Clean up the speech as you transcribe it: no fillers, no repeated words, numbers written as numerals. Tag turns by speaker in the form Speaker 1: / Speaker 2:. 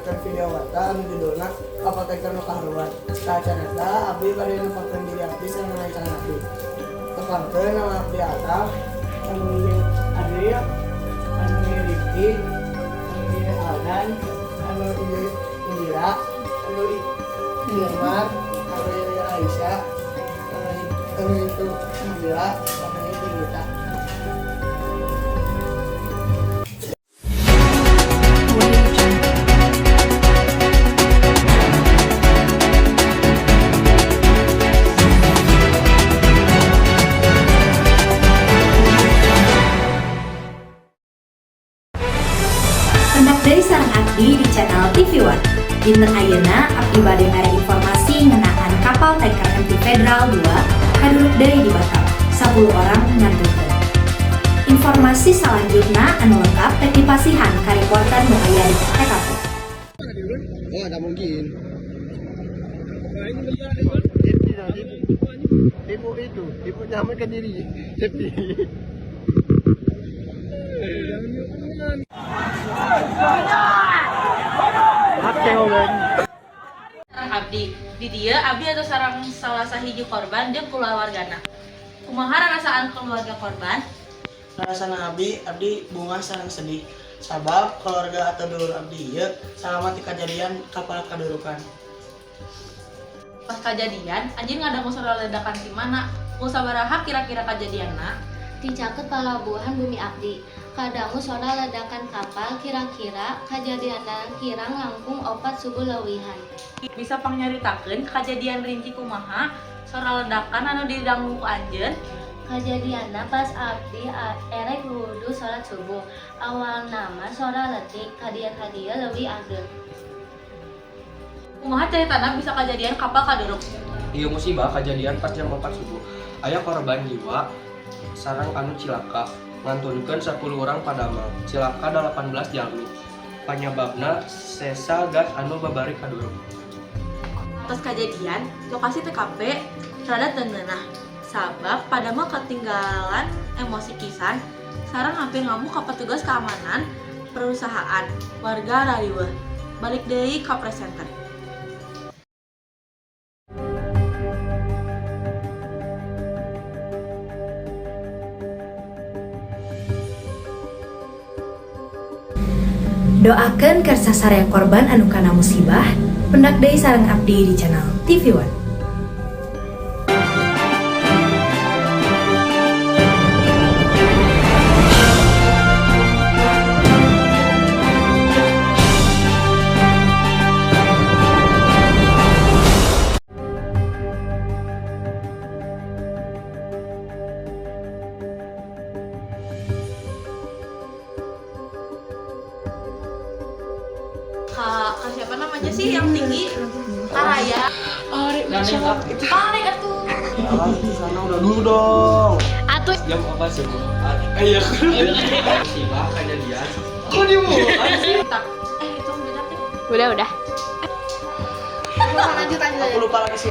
Speaker 1: Menyiarkan video warta anu judulna Kapal Tanker Nu Kaharuan. Ka acara eta abdi bade nempatkeun diri abdi sareng rencana abdi. Tepangkeun nama abdi Ataf, anu ieu Adil, anu ieu Rifki, anu ieu Aldan, anu ieu Indira, anu ieu Irman, anu ieu Aisyah, anu itu Indira, anu itu Gita.
Speaker 2: Pendak deui sareng abdi di channel TV One. Dinten ayeuna abdi bade mere informasi ngeunaan kapal tanker MT Federal 2 kaduruk deui di Batam. 10 orang ngantunkeun. Informasi selanjutnya anu lengkap rek dipasihan ka reporter nu aya di TKP.
Speaker 3: Oh, tidak mungkin. Tipu itu, tipu nyaman diri. Safety.
Speaker 4: Sareng abdi di dieu, abdi atau sareng salah sahiji korban jeung kulawargana. Kumaha rarasaan keluarga korban?
Speaker 1: Rasana abdi, abdi bungah sareng sedih. Sabab keluarga atau dulur abdi ieu salamat di kejadian kapal kadurukan.
Speaker 4: Pas kejadian, anjeun ngadangu suara ledakan di mana? Pukul sabaraha kira-kira kejadianna?
Speaker 5: Di caket palabuhan Bumi Abdi. Kadangu suara ledakan kapal, kira-kira kejadianna kirang langkung 4 subuh leuwihan.
Speaker 4: Bisa pangnyaritakeun kejadian rinci kumaha suara ledakan anu didangu ku anjeun?
Speaker 5: Kejadianna pas abdi erek wudu salat subuh. Awalna mah suara leutik, kadieu-kadieu leuwih ageng.
Speaker 4: Kumaha caritana bisa kejadian kapal kaduruk?
Speaker 6: Ieu musibah kejadian pas jam 4 subuh. Aya korban jiwa sareng anu cilaka, ngantunkeun 10 orang padamang. Cilaka 18 jalmi. Panyababna sesa gas anu babari kaduruk.
Speaker 4: Atas kejadian, lokasi TKP rada teu ngeunah. Sabab padamel ketinggalan emosi pisan sareng hampir ngamuk ka petugas keamanan perusahaan. Warga rariweuh. Balik deui ka presenter.
Speaker 2: Doakeun keur sasarea korban anu kana musibah, pendak deui sareng abdi di channel TV One.
Speaker 4: Kak, siapa namanya sih yang tinggi? Karaya. Tarik atuh.
Speaker 6: Ah, sana udah dulu dong.
Speaker 5: Atuh.
Speaker 6: Jam 4 subuh. Eh, iya. Musibah kejadian. Kok dimulai sih?
Speaker 4: Tak. Eh, itu beda teh.
Speaker 5: Udah, udah.
Speaker 1: Aku lupa lagi sih.